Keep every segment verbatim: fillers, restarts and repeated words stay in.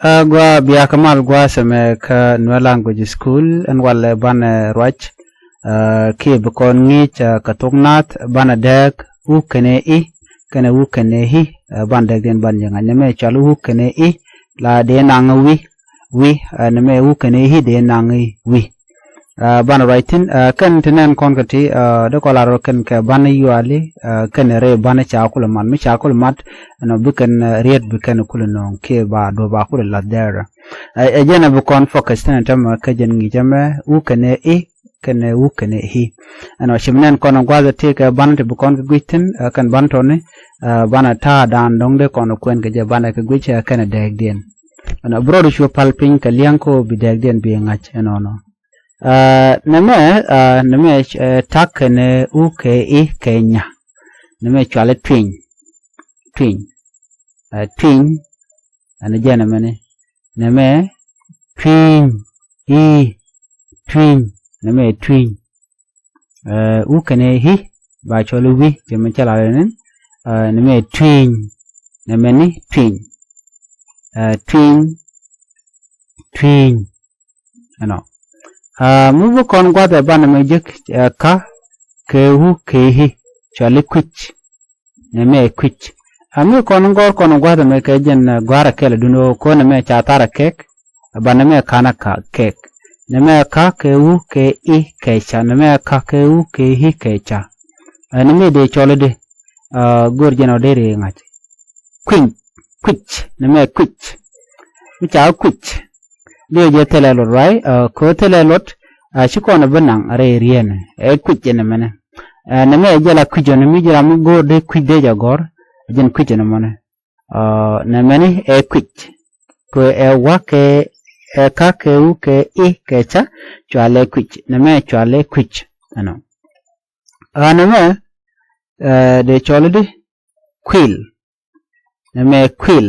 Ɛ gua bia kä mal gua sɛmɛ kä Nuer Language School ɛn walɛ banɛ ruac. Ɛ kiɛ bi kɔn ŋi̱i̱c ɛ kɛ thok naath banɛ dääk u kɛnɛ i̱ kɛnɛ u kɛnɛ i̱. Ɛ ban dääk diɛn ban jɛ ŋa̱c nɛmɛ cual u kɛnɛ i̱ la dee naŋ wi̱ wi̱. Ɛ nɛmɛ u kɛnɛ i̱ dee naŋ i̱ wi̱. Ɛ banɛ ruac thi̱n ɛ kɛn ti nɛn kɔn kɛ ti ɛ dee kɔn lar kɛn kɛ banɛ yuali ɛ kɛn rɛy banɛ ca kulɛ mat mi ca kulɛ mat. Ɛnɔ bi kɛn ɛ riet bi kɛn kulɛ nööŋ kiɛ ba duɔ̱p ba kulɛ lath dɛɛrɛ. Ɛ jɛn ɛ bi kɔn focus thi̱n ɛ tämɛ kä jɛn ŋi̱i̱cä mɛ u kɛnɛ i̱ kɛnɛ u kɛnɛ i̱. Ɛnɔ ci mi nɛn kɔn ɛ gua̱th ɛ ti kɛ banɛ ti bi kɔn kɛ gui̱c thi̱n ɛ kɛn banɛ tɔni. Ɛ banɛ ta̱a̱ da̱a̱n dɔ̱ŋ dee kɔn ɛ kuɛn kɛ jɛ banɛ kɛ gui̱c ɛ kɛnɛ dääkdiɛn. Ɛnɔ bi rɔɔd cu pal piny kɛ li̱eŋ ko bi dääkdiɛn bi ŋa̱c ɛnɔnɔ. Ɛ nɛmɛ ɛ nɛmɛ ɛ ta̱k kɛnɛ u kɛ i̱ kɛ nya. Nɛmɛ cuali tuiny. Tuiny. Ɛ tuiny. Ɛn jɛ nɛmɛ ni nɛmɛ tuiny i̱ tuiny. Nɛmɛ tuiny. Ɛ u kɛnɛ i̱ ba cuali wi̱ jɛ mɛ cɛ lar ni. Ɛ nɛmɛ tuiny. Nɛmɛ ni tuiny. Ɛ tuiny. Tuiny. Ɛnɔ. Ɛ mi bi kɔn gua̱th ɛ banɛ mɛ jek ɛ ka kɛ u kɛ i̱ cuali kui̱c. Nɛmɛ kui̱c. Ɛ mi kɔn gɔr kɔn gua̱th ɛmɛ kɛ jɛn ɛ gɔ̱a̱r ɛ kɛl ɛ dun ɣöö kɔn ɛmɛ ca thar ɛ kɛk. Ɛ banɛ mɛ ka̱n ɛ ka kɛk. Nɛmɛ ka kɛ u kɛ i̱ kɛ ca nɛmɛ ka kɛ u kɛ i̱ kɛ ca. Ɛ nɛmɛ dee cɔl i̱di. Ɛ go̱r jɛn ɔ dee ri ŋa̱c. Kui̱ny. Kui̱c. Nɛmɛ kui̱c. Mi ca kui̱c. Dee jɛ thilɛ luɔt ruac ɛ kɛ thilɛ luɔt. Ɛ ci kɔn ɛ bi naŋ rɛy riɛn ɛ kui̱c jɛ nɛmɛnɛ. Ɛ nɛmɛ ɛ jɛ la kui̱c ɔ nɛmɛ jɛ la mi go̱o̱r dee kui̱c dee jɛ gɔ̱r. Ɛ jɛn kui̱c ɔ nɛmɛnɛ. Ɛ nɛmɛni ɛ kui̱c. Kɛ ɛ wa kɛ ɛ ka kɛ u kɛ i̱ kɛ ca cualɛ kui̱c nɛmɛ cualɛ kui̱c. Ɛnɔ. Ɛ nɛmɛ ɛ dee cɔl i̱di kuil. Nɛmɛ kuil.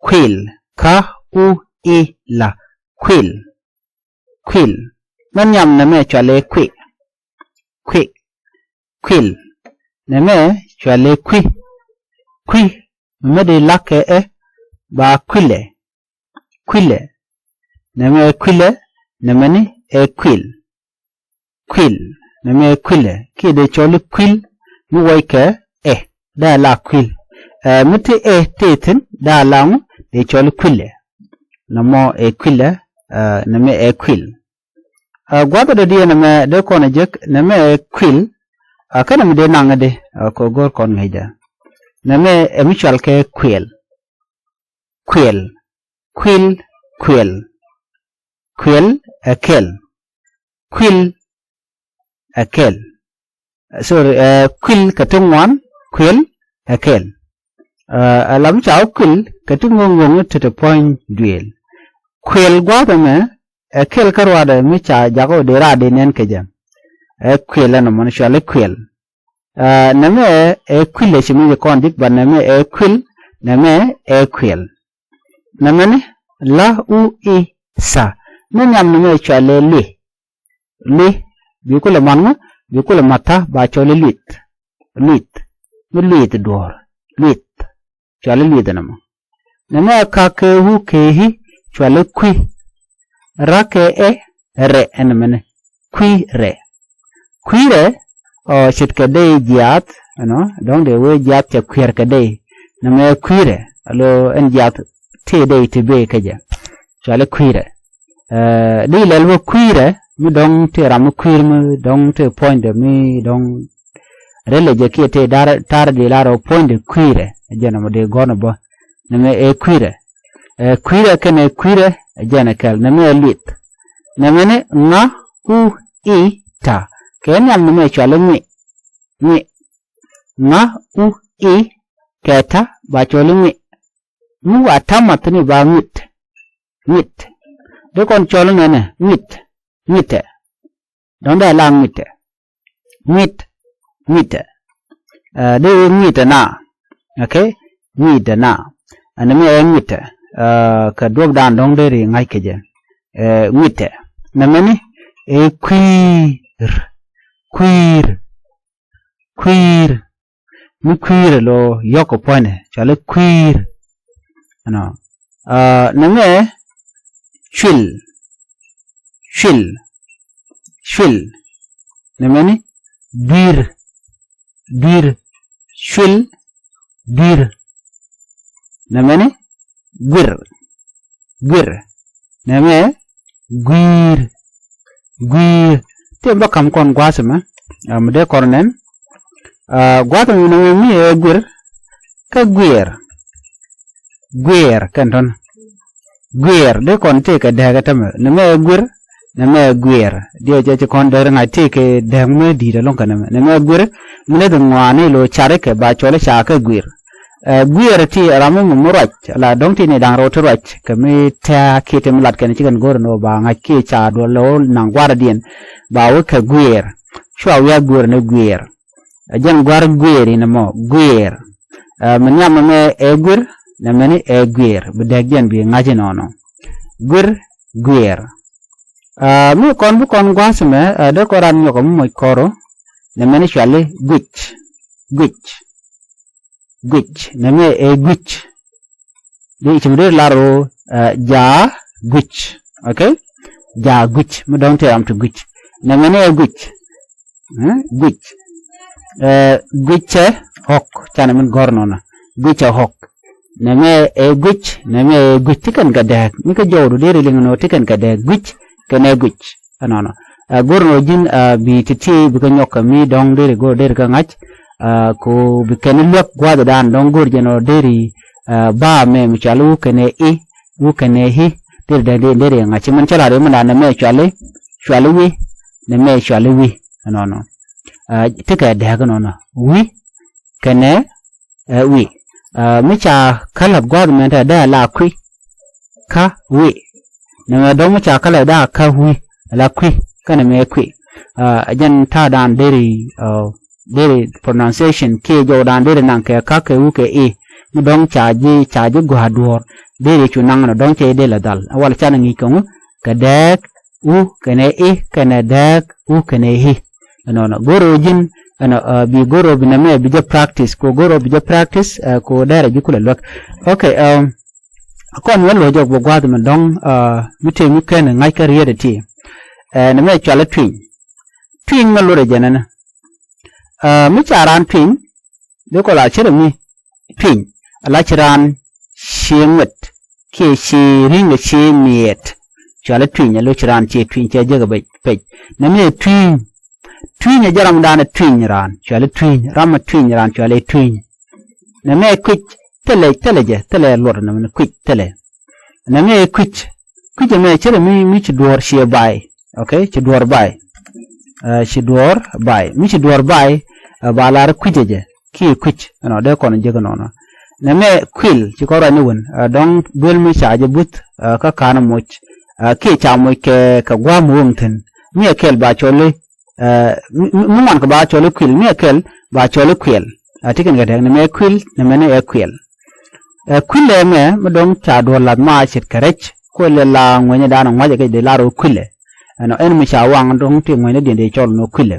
Kuil. Ka u i la. Kuil. Kuil. Mɛ nhiam nɛmɛ cualɛ kui̱. Kui̱. Kuil. Nɛmɛ cualɛ kui̱. Kui̱. Mɛ di lakɛ ɛ ba kuilɛ. Kuilɛ. Nɛmɛ kuilɛ. Nɛmɛ ni ɛ kuil. Kuil. Nɛmɛ kuilɛ kiɛ dee cɔl i̱ kuil mi wɔckɛ ɛ. Daa la kuil. Ɛ mi ti ɛ ti thi̱n daa la ŋu dee cɔl i̱ kuilɛ. Nɛmɔ ɛ kuilɛ. Ɛ nɛmɛ ɛ kuil. Ɛ gua̱th dɔ̱diɛn nɛmɛ dee kɔn ɛ jek nɛmɛ ɛ kuil. Ɛ kɛn nɛmɛ dee naŋ i̱di ɛ kɛ go̱r kɔn ŋäcdɛ. Nɛmɛ ɛ mi cual kɛ kuil. Kuil. Kuil. Kuil. Kuil ɛ kɛl. Kuil ɛ kɛl. Sorry, ɛ kuil kɛ ti ŋuan. Kuil ɛ kɛl. Ɛ lam ca wä kuil kɛ ti ŋo̱ŋ ŋo̱ŋ ti ti puɔ̱ny duëël. Kuil gua̱a̱th ɛmɛ ɛ kɛl kä ruaadɛ mi ca jakä dee raadɛ nɛn kɛ jɛ. Ɛ kuil ɛn ɛmɔni cuali kuil. Ɛ nɛmɛ ɛ kuil ɛ ci mi ci kɔn dit ba nɛmɛ ɛ kuil. Nɛmɛ ɛ kuil. Nɛmɛni la u i tha. Ni nhiam nɛmɛ cualɛ lui̱. Lui̱. Bi kulɛ mat ŋu bi kulɛ mat tha ba cɔl i̱ luith. Luith. Mi luith duɔ̱ɔ̱r. Luith. Cualɛ luith nɛmɛ. Nɛmɛ ɛ ka kɛ u kɛ i̱ cualɛ kui̱. Ra kɛ ɛ rɛ ɛn nɛmɛni. Kui̱ rɛ. Kui̱ rɛ ɔ ce̱tkɛ dee jiaath ɛnɔ dɔ̱ŋ dee wee jiaath cɛ kui̱r kɛ dee. Nɛmɛ kui̱ rɛ alo ɛn jiaath tëë dee ti bee kä jɛ. Cualɛ kui̱ rɛ. Ɛ di lɛl wä kui̱ rɛ mi dɔ̱ŋ tëë ram mi kui̱r mi dɔ̱ŋ tëë puɔ̱nydɛ mi dɔ̱ŋ. Rɛlɛ jɛ kiɛ tëë tar di lar ɔ puɔ̱nydɛ kui̱ rɛ. Jɛn ɔmɔ dee gɔ̱n ɔ bä. Nɛmɛ ɛ kui̱ rɛ. Ɛ kui̱ rɛ kɛnɛ kui̱ rɛ ɛ jɛn ɛ kɛl nɛmɛ ɛ luith. Nɛmɛni ŋa u i ta. Kɛ nhiam nɛmɛ cuali ŋui̱. Ŋui̱. Ŋa u i kɛ ta ba cɔl i̱ ŋui̱. Ŋu a tamath ni ba ŋui̱t. Ŋui̱t. Di kɔn cɔl i̱ ŋɛnɛ ŋui̱t. Ŋui̱tɛ. Dɔ̱ŋ dee la ŋui̱tɛ. Ŋui̱t. Ŋui̱tɛ. Ɛ di ŋui̱tɛ na. Okay. Ŋui̱tɛ na. Ɛn mi ɛ ŋui̱tɛ. Ɛ kɛ duɔ̱pdan dɔ̱ŋ dee ri ŋa̱c kɛ jɛ. Ɛ ŋui̱tɛ. Nɛmɛni ɛ kui̱r. Kui̱r. Kui̱r. Mi kui̱rɛ lo yɔk kɛ puɔ̱nydɛ cuali kui̱r. Ɛnɔ. Aa, nɛmɛ cuil. Cuil. Cuil. Nɛmɛni dui̱r. Dui̱r. Cuil. Dui̱r. Nɛmɛni guir. Guir. Nɛmɛ gui̱i̱r. Gui̱i̱r. Tëë bä ka̱m kɔn gua̱a̱th ɛmɛ. Aa, mi dee kɔn nɛn. Aa, gua̱a̱th ɛmɛ nɛmɛ mi ɛ guir. Kä guiɛɛr. Guiɛɛr kɛn tɔ̱n. Guiɛɛr dee kɔn tëë kɛ dääk ɛ tämɛ. Nɛmɛ ɛ guir. Nɛmɛ ɛ guiɛɛr. Diɛ cɛ ci kɔn dääk ri ŋa̱c tëë kɛ dääk mi di̱i̱t ɛlɔ̱ŋ kɛ nɛmɛ. Nɛmɛ ɛ guir. Mi ni dhi ŋɔaani lo cari kɛ ba cɔl i̱ ca kɛ guir. Ɛ, guiɛɛr ti ram mi mum mi ruac, la dɔ̱ŋ ti ni da̱ŋ rɛw ti ruac, kɛ mi tɛ̈ kiɛ ti mi lat kɛn ci kɛn go̱r ni wä ba ŋa̱c kiɛ ca duɔl lɛ wä naŋ gua̱a̱r diɛn. Ba wä kɛ guiɛɛr. Cua wi̱i̱ a guiɛɛr ni guiɛɛr. Ɛ jɛn gua̱a̱r guiɛɛr in ɛmɔ, guiɛɛr. Ɛ, mi nhiam ɛmɛ ɛ guir, nɛmɛni ɛ guiɛɛr, bi dääk diɛn bi ŋa̱c inɔnɔ. Guir, guiɛɛr. Aa, mi kɔn bi kɔn gua̱a̱th ɛmɛ, aa, dee kɔn raan nyɔk mi moc kɔr ɔ, nɛmɛni cuali guic. Guic. Guic. Nɛmɛ ɛ guic. Di ci mi dee lar ɔ, aa, jaa guic. Okay? Jaa guic. Mi dɔ̱ŋ tëë ram ti guic. Nɛmɛni ɛ guic. Ɛ, guic. Ɛ, guic cɛ ɣɔk. Canɛ min gɔ̱r nɔnɔ. Guic cɛ ɣɔk. Nɛmɛ ɛ guic, nɛmɛ ɛ guic ti kɛn kɛ dääk. Mi kä jɔwdu deri liŋ nɔ ti kɛn kɛ dääk. Guic kɛnɛ guic. Ɛnɔnɔ. Ɛ, go̱r nɔ ji̱n, ɛ, bi ti̱ti̱ bi kä nyɔk kɛ mi dɔ̱ŋ deri go̱r deri kä ŋa̱c. Ɛ, ko bi kɛn luäk gua̱a̱th dan dɔ̱ŋ go̱r jɛ nɔ deri, ɛ, ba mɛ mi cuali wu kɛnɛ i̱, wu kɛnɛ i̱. Deri deri deri ŋa̱c. Ci min cä lar i̱ min dan nɛmɛ cuali, cuali wi̱, nɛmɛ cuali wi̱. Ɛnɔnɔ. Ɛ, ti kɛ dääk ɛnɔnɔ. Wi̱ kɛnɛ, ɛ, wi̱. Ɛ, mi ca kä la̱th gua̱a̱th mɛn te dee a la kui̱. Kä wi̱. Nɛmɛ dɔ̱ŋ mi ca kä la̱th dee a kä wi̱. A la kui̱. Kä nɛmɛ kui̱. Ɛ, jɛn ta̱a̱ dan deri, ɛ, deri pronunciation kiɛ jɔw dan deri naŋ kɛ kä kɛ wi̱ kɛ i̱. Mi dɔ̱ŋ ca ji̱, ca ji̱ gua̱a̱ duɔ̱ɔ̱r. Deri cu naŋ nɔ dɔ̱ŋ cɛ i̱ dee la dhal. Ɛ wal canɛ ŋi̱i̱c kɔŋ. Kɛ dääk, wu kɛnɛ i̱ kɛnɛ dääk wu kɛnɛ i̱. Ɛnɔnɔ go̱r ɔ ji̱n, ɛnɔ, ɛ, bi go̱r ɔ bi nɛmɛ bi jɛ practice, ko go̱r ɔ bi jɛ practice, ɛ, ko dɛrɛ ji̱ kulɛ luäk. Okay, ɛ, kɔn wä lo̱c jɔk bä gua̱a̱th mi dɔ̱ŋ, ɛ, mi tëë mi kɛn ŋa̱c kä riet ɛ ti. Ɛ, nɛmɛ cualɛ tuiny. Tuiny mɛ lorɛ jɛ nɛnɛ. Ɛ, mi ca raan tuiny, dee kɔ la cärɛ mi tuiny. Ala ci raan cie ŋuet kiɛ cie ri̱ŋ ɛ cie miɛɛt. Cualɛ tuiny, alo ci raan cie tuiny cɛ jek ɛ pec. Nɛmɛ tuiny. Tuiny ɛ jɛ ram dan ɛ tuiny raan. Cualɛ tuiny. Ram ɛ tuiny raan cualɛ tuiny. Nɛmɛ kuic thilɛ, thilɛ jɛ, thilɛ luɔt nɛmɛ kuic thilɛ. Nɛmɛ kuic. Kuic ɛmɛ cärɛ mi, mi ci duɔ̱ɔ̱r cie bay. Okay, ci duɔ̱ɔ̱r bay. Ɛ, ci duɔ̱ɔ̱r bay. Mi ci duɔ̱ɔ̱r bay, ɛ, ba lar kui̱cɛ jɛ. Kiɛ kui̱c, ɛnɔ, dee kɔn jek ɛnɔnɔ. Nɛmɛ kuil, ci kɔn ruac ni wen, ɛ, dɔ̱ŋ duel mi ca jɛ buth, ɛ, kä ka̱n moc. Ɛ, kiɛ ca moc kɛ, kɛ gua̱a̱m weŋ thi̱n. Mi ɛ kɛl ba cɔl i̱, ɛ, mi, mi, mi ŋuan kɛ ba cɔl i̱ kuil, mi ɛ kɛl ba cɔl i̱ kuil. Ɛ, ti kɛn kɛ dɛk, nɛmɛ kuil, nɛmɛ ni ɛ kuil. Ɛ, kuilɛ mɛ, mi dɔ̱ŋ ca duɔ̱ɔ̱r lath ma ce̱tkɛ rɛc, kuilɛ la ŋuɛnyɛ da̱a̱n ŋua̱cɛ kɛ dee lar ɣöö kuilɛ. Ɛnɔ, ɛn mi ca waŋ dɔ̱ŋ ti ŋuɛnyɛ diɛn dee cɔl nɔ kuilɛ.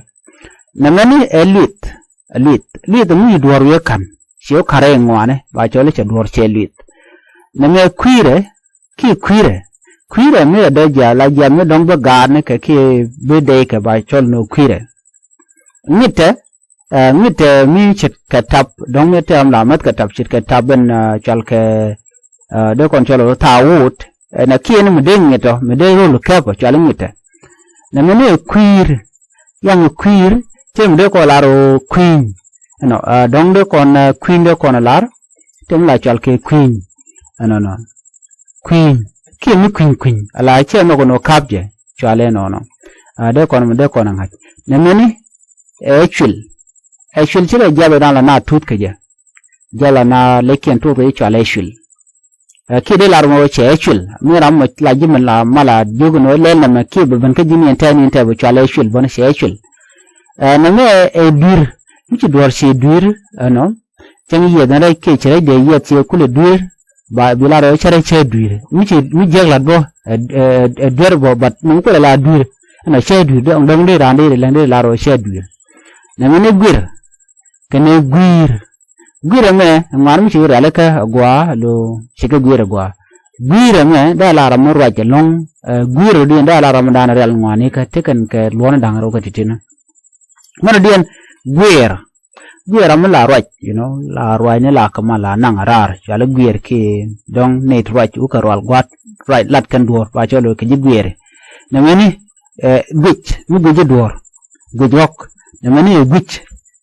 Nɛmɛni ɛ luith, ɛ luith, luith mi ci duɔ̱ɔ̱r wi̱i̱ ka̱n, ci wä ka̱n rɛy ŋuani, ba cɔl i̱ cɛ duɔ̱ɔ̱r cɛ luith. Nɛmɛ kui̱rɛ, kiɛ kui̱rɛ, kui̱rɛ mi ɛ dɔ̱ jiath, la jiath mi dɔ̱ŋ bi gaatni kɛ kiɛ bi dey kɛ ba cɔl nɔ kui̱rɛ. Ŋi̱tɛ, ɛ, ŋi̱tɛ mi ce̱tkɛ tap, dɔ̱ŋ mi tɛm la mäth kɛ tap, ce̱tkɛ tap ben, ɛ, cual kɛ, ɛ, dee kɔn cual ɣöö thaawut, ɛ, nɛ kiɛn mi dee ŋi̱tɔ, mi dee rol kɛpɔ, cual i̱ ŋi̱tɛ. Nɛmɛ ni ɛ kui̱r, yaŋ ɛ kui̱r, cɛ mi dee kɔn lar ɣöö kui̱ny. Ɛnɔ, ɛ, dɔ̱ŋ dee kɔn, ɛ, kui̱ny dee kɔn ɛ lar, tɛm la cual kɛ kui̱ny. Ɛnɔnɔ. Kui̱ny. Kiɛ mi kui̱ny kui̱ny. Ala cɛ nhɔk ɛn ɣöö kap jɛ. Cualɛ nɔnɔ. Ɛ, dee kɔn mi dee kɔn ɛ ŋa̱c. Nɛmɛni, ɛ cuil. Ɛ cuil ci rɛ jiap ɛ dan la na tuth kɛ jɛ. Jiap la na lɛckiɛn tuth kɛ jɛ cualɛ cuil. Ɛ, kiɛ dee lar mɔ cɛ ɛ cuil. Mi ram mɔ la ji̱ mi la ma la jiök ɛn ɣöö lɛl nɛmɛ kiɛ bɛ ben kä ji̱ ni ɛn tɛɛni ɛn tɛɛ bɛ cualɛ cuil bä ni cɛ ɛ cuil. Ɛ, nɛmɛ ɛ dui̱r. Mi ci duɔ̱ɔ̱r ci dui̱r, ɛnɔ. Cäŋ yieth ni rɛc kiɛ ci rɛc dee yieth ci kulɛ dui̱r. Ba bi la rɔ cä rɛc cä dui̱r. Mi ci, mi jiäk lat bä, ɛ, ɛ, ɛ duer bä, but mi kulɛ la dui̱r. Ɛnɔ cä dui̱r, dɔ̱ŋ, dɔ̱ŋ dee raan dee lɛŋ dee la rɔ cä dui̱r. Nɛmɛ ni guir. Kɛnɛ gui̱i̱r. Gui̱i̱r ɛmɛ, ŋuan mi ci rialikä agua, lo ci kɛ gui̱i̱r agua. Gui̱i̱r ɛmɛ dee la ram mi ruac ɛlɔ̱ŋ. Gui̱i̱r ɔ diɛn dee la ram mi da̱a̱n rial ŋuani kä tekɛn kɛ luɔ̱n da̱ŋ rɛw kä ti̱ti̱ni. Mɛn ɔ diɛn guiɛɛr. Guiɛɛr ram mi la ruac, you know, la ruac ni la kɛ ma la naŋ raar cuali guiɛɛr kiɛ dɔ̱ŋ nɛy ti ruac wukɛ rual gua̱a̱t ruac lat kɛn duɔ̱ɔ̱r ba cɔl kɛ ji̱ guiɛɛri. Nɛmɛni guic mi guic ji̱ duɔ̱ɔ̱r. Guic ɣɔ̱k. Nɛmɛni ɛ guic.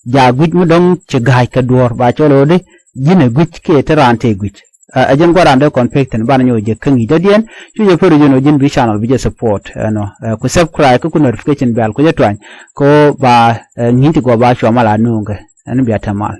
Ja guic mi dɔ̱ŋ ci ga̱a̱c kɛ duɔ̱ɔ̱r ba cɔl ɣöödi ji̱n ɛ guic kiɛ te raan tëë guic. Ɛ jɛn gua̱ran dee kɔn pek thi̱n banɛ nyɔk jɛ kä ŋi̱i̱c dɔ̱diɛn cu jɛ pär jɛn ɣöö ji̱n bi channel bi jɛ support ɛnɔ. Ku subscribe kä ku notification bell ku jɛ tuany kä ba ŋi̱i̱c ti gɔɔ ba cua mal a nuuŋkɛ. Ɛn bia te mal.